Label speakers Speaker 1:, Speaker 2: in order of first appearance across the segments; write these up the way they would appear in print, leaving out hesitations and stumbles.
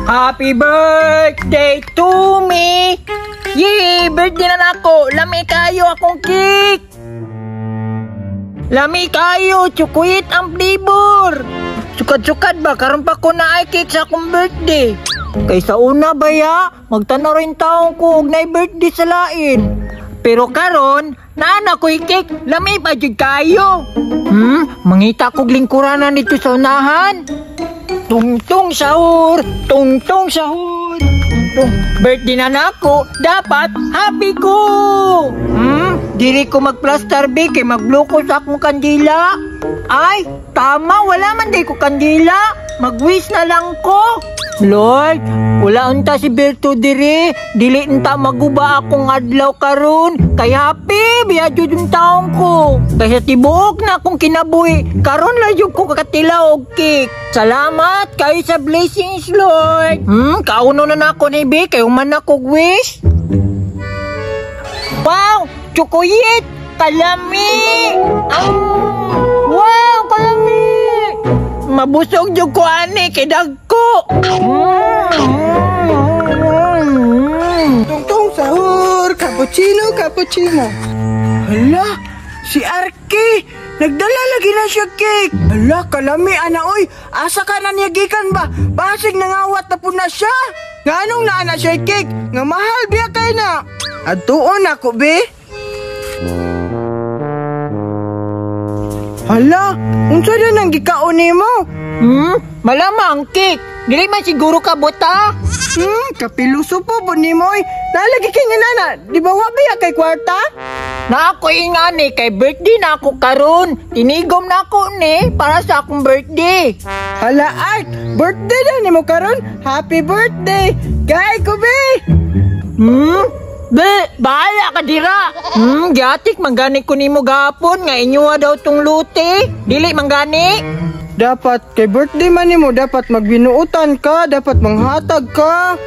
Speaker 1: Happy birthday to me! Yee! Birthday na nako! Lami kayo akong cake! Lami kayo! Chocolate ang flavor! Sukad-sukad ba? Karon pa ko na ay cake sa akong birthday. Kay sa una ba ya? Magtanaw rin taong ko og naay birthday sa lain. Pero karon, naa na ko'y cake, lami pa jud kayo. Mangita kog lingkuranan dito sa unahan. Tungtong sahur, tungtong sahur. Tung, birthday na nako, dapat happy ko. Diri ko magplastar be kay magblo ko sa akong kandila. Ay, tama, wala man di ko kandila. Mag-wish na lang ko. Lord, wala unta si Berto diri. Dili unta maguba akong adlaw karon. Kay happy, biya jud yung taong ko. Kay sa tibuok na akong kinabuhi, karon lang jud ko kakatila og cake. Salamat kay sa blessings, Lord. Kauno na nako ni Bi, kay human na kog wish. Wow, chocolate! Kalami! Ah, wow, kalami! Mabusog jud ko ani kay dagko.
Speaker 2: Tungtong sahur, cappuccino, cappuccino. Hala, si Arki, nagdala lagi na siya cake. Hala, kalami ana oy. Asa ka na niya gikan ba? Basig nangawat na po na siya. Nganong naa na siya cake? Nga mahal biya kay na. Adtuon ako be. Hala, unsa na nang gikaon nimo?
Speaker 1: Malamang cake. Dili man siguro ka buta.
Speaker 2: Kapiluso po po nimo oy. Nalagi kay nga nana, di ba wa biya kay kwarta?
Speaker 1: Na ako ingani kay birthday na ako karon. Tinigom na ako ni para sa akong birthday.
Speaker 2: Hala Art, birthday na nimo karon. Happy birthday. Kay ko be.
Speaker 1: Be, bahala ka dira. Giatik manggani ko nimo gahapon nga inyo daw tong luti. Dili manggani.
Speaker 2: Dapat kay birthday man nimo, dapat magbinuotan ka, dapat manghatag ka.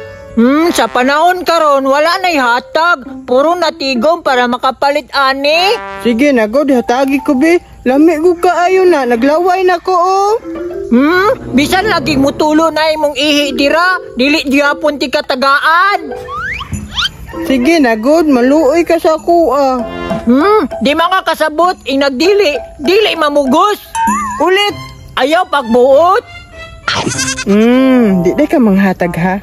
Speaker 1: Sa panahon karon wala na'y hatag. Puro natigom para makapalit ani.
Speaker 2: Sige na god, hatagi ko be. Lami ko kaayo na, naglaway na ko oh.
Speaker 1: Bisan lagi mutulo na imong ihi dira, dili gyapon ti katagaan.
Speaker 2: Sige na god, maluoy ka sa ako ah.
Speaker 1: Di mga kasabot, inagdili, dili mamugos.
Speaker 2: Ulit.
Speaker 1: Ayaw pagbuot.
Speaker 2: Di ka manghatag ha.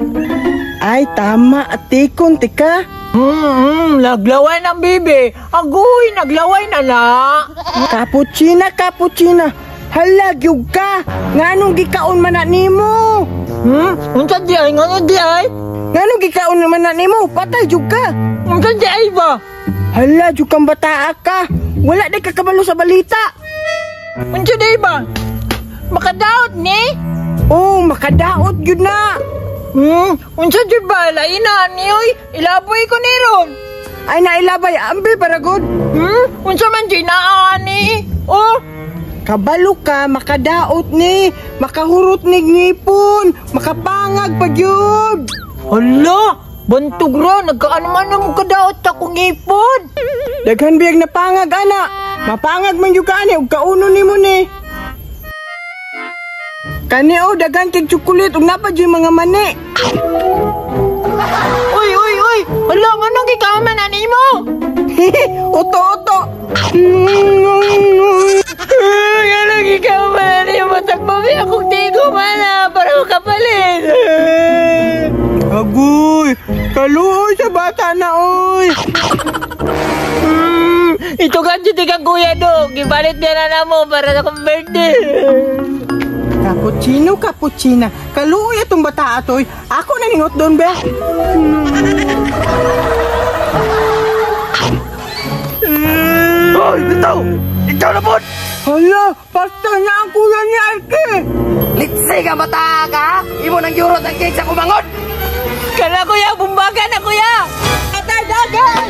Speaker 2: Ay tama, atikon tika.
Speaker 1: Naglaway ng bibi. Agoy, naglaway na na.
Speaker 2: Cappuccino, cappuccino. Hala, gyud ka. Nganong gikaon man na nimo?
Speaker 1: Unsa di ay, ngano di ay?
Speaker 2: Nganong gikaon man na nimo? Patay jud ka.
Speaker 1: Unsa di ay ba?
Speaker 2: Hala, jud kang bataa ka. Wala di ka kabalo sa balita.
Speaker 1: Unsa di ba? Makadaot ni?
Speaker 2: Oh, makadaot jud na.
Speaker 1: Unsa jud ba? Laina ni oy. Ilaboy ko ni ron.
Speaker 2: Ay nailabay, ambi para god.
Speaker 1: Unsa man jud naa ni? Oh,
Speaker 2: kabalo ka, makadaot ni, makahurot ni ngipon, makapangag pa jud.
Speaker 1: Hala, bantog ra, nagkaano man mo kadaot akong ngipon.
Speaker 2: Daghan biyag na pangag ana. Mapangag man jud ka ani ug kauno nimo ni. Kani oh, daghan kay chocolate ug napa jud mga mani.
Speaker 1: Uy, uy, uy! Hala, nganong gikaon man ani mo?
Speaker 2: Uto, uto.
Speaker 1: Nganong gikaon man ani mo? Tagbabi akong tigo man ah, para makapalit.
Speaker 2: Agoy, kaluoy sa bata na oy.
Speaker 1: Ito ka jud kang kuya do. Gibalit niya na mo para sa akong birthday.
Speaker 2: Cappuccino, cappuccina. Kaluoy atong bata atoy. Ako na ningot doon be.
Speaker 3: Hoy, bitaw! Ikaw na pod!
Speaker 2: Hala, pasta na ang kuya ni Arke!
Speaker 3: Litsi ka bata ka! Imo nang yurot ang cake sa kumangod!
Speaker 1: Kana kuya, bumbaga na kuya!
Speaker 2: Atay dagan!